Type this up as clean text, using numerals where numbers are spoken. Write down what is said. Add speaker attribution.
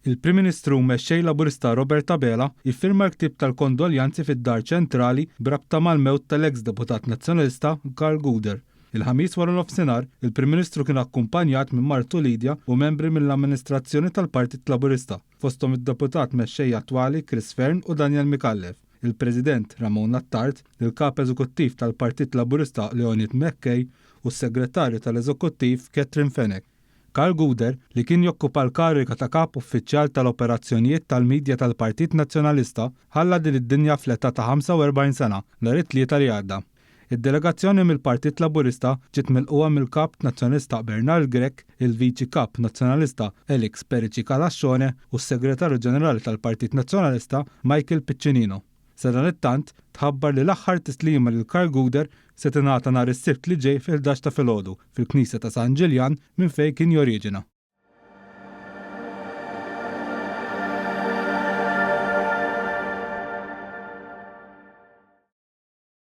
Speaker 1: Il-Prim Ministru u Mexxej Laburista Robert Abela iffirma l-ktieb tal-kondoljanzi fid-Dar Ċentrali b'rabta mal-mewt tal-eks Deputat Nazzjonalista Karl Gouder. Il-Ħamis waranofsinhar, il-Prim Ministru kien akkumpanjat minn martu Lydia u membri mill-amministrazzjoni tal-Partit Laburista, fosthom id-Deputat Mexxej attwali Chris Fearne u Daniel Micallef, il-President Ramon Attard, il-Kap Eżekuttiv tal-Partit Laburista Leonid McKay u s-Segretarju tal-Eżekuttiv Catherine Fenech. Karl Gouder, li kien jokkupa l-kariga ta' Kap Uffiċjal tal-Operazzjonijiet tal-Midja tal-Partit Nazzjonalista, ħalla din id-dinja fl-età ta' 45 sena nhar it-Tlieta li għadda. Id-delegazzjoni mill-Partit Laburista ġiet milqugħa mill-Kap Nazzjonalista Bernard Grech, il-Viċi Kap Nazzjonalista Alex Perici Calascione u s-Segretarju Ġenerali tal-Partit Nazzjonalista Michael Piccinino. Sadanittant, tħabbar li l-aħħar tislima lil Karl Gouder se tingħata nhar is-Sibt li ġej fil-11 ta' filgħodu fil-Knisja ta' San Ġiljan minn fejn kien joriġina.